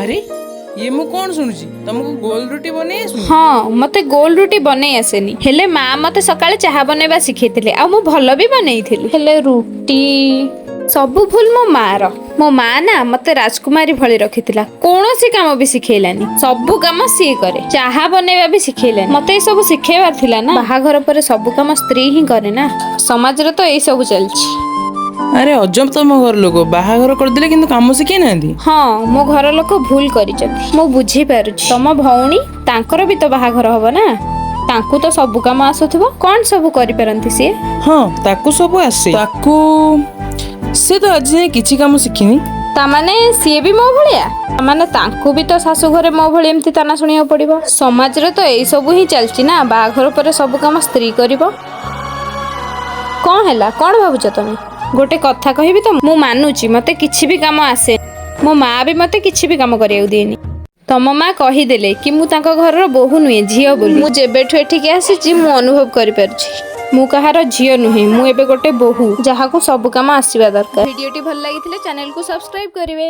ଆରେ, ଇଏ ମୁଁ କଣ ଶୁଣୁଛି? ତମକୁ ଗୋଲ ରୁଟି ବନେଇ ଆସୁନି? ହଁ, ମତେ ଗୋଲ ରୁଟି ବନେଇ ଆସେନି। ହେଲେ ମା ମତେ ସକାଳେ ଚାହା ବନେଇବା ଶିଖେଇଥିଲେ ଆଉ ମୁଁ ଭଲ ବି ବନେଇଥିଲି। ହେଲେ ରୁଟି, ସବୁ ଭୁଲ ମୋ ମାର। ମୋ ମା ନା ମତେ ରାଜକୁମାରୀ ଭଳି ରଖିଥିଲା। କୌଣସି କାମ ବି ଶିଖେଇଲାନି। ସବୁ କାମ ସିଏ କରେ, ଚାହା ବନେଇବା ବି ଶିଖେଇଲାନି। ମତେ ଏ ସବୁ ଶିଖେଇବାର ଥିଲା ନା। ବାହାଘର ପରେ ସବୁ କାମ ସ୍ତ୍ରୀ ହିଁ କରେ ନା। ସମାଜରେ ତ ଏଇ ସବୁ ଚାଲିଛି। ଆରେ, ଅଜବ, ତମ ଘର ଲୋକ ବାହାଘର କରିଦେଲେ କିନ୍ତୁ କାମ ଶିଖେଇ ନାହାନ୍ତି। ହଁ, ମୋ ଘର ଲୋକ ଭୁଲ କରିଛନ୍ତି, ମୁଁ ବୁଝିପାରୁଛି। ତମ ଭଉଣୀ, ତାଙ୍କର ବି ତ ବାହାଘର ହବ ନା? ତାଙ୍କୁ ତ ସବୁ କାମ ଆସୁଥିବ। କଣ ସବୁ କରିପାରନ୍ତି ସିଏ? ହଁ, ତାକୁ ସବୁ ଆସେ। ତାକୁ ସେ ତ ଆଜି ଯାଏଁ କିଛି କାମ ଶିଖିନି। ତାମାନେ ସିଏ ବି ମୋ ଭଳିଆ। ତାମାନେ ତାଙ୍କୁ ବି ତ ଶାଶୁ ଘରେ ମୋ ଭଳି ଏମିତି ତାନା ଶୁଣିବାକୁ ପଡିବ। ସମାଜରେ ତ ଏଇ ସବୁ ହିଁ ଚାଲିଛି ନା। ବାହାଘର ପରେ ସବୁ କାମ ସ୍ତ୍ରୀ କରିବ। କଣ ହେଲା? କଣ ଭାବୁଛ ତମେ? ଗୋଟେ କଥା କହିବି ତ, ମୁଁ ମାନୁଛି ମତେ କିଛି ବି କାମ ଆସେ। ମୋ ମା ବି ମତେ କିଛି ବି କାମ କରିବାକୁ ଦିଏନି। ତମ ମା କହିଦେଲେ କି ମୁଁ ତାଙ୍କ ଘରର ବୋହୂ ନୁହେଁ, ଝିଅ ବୋଲି। ମୁଁ ଯେବେଠୁ ଏଠିକି ଆସିଛି, ମୁଁ ଅନୁଭବ କରିପାରୁଛି ମୁଁ କାହାର ଝିଅ ନୁହେଁ। ମୁଁ ଏବେ ଗୋଟେ ବୋହୂ, ଯାହାକୁ ସବୁ କାମ ଆସିବା ଦରକାର। ଭିଡ଼ିଓଟି ଭଲ ଲାଗିଥିଲେ ଚ୍ୟାନେଲକୁ ସବସ୍କ୍ରାଇବ କରିବେ।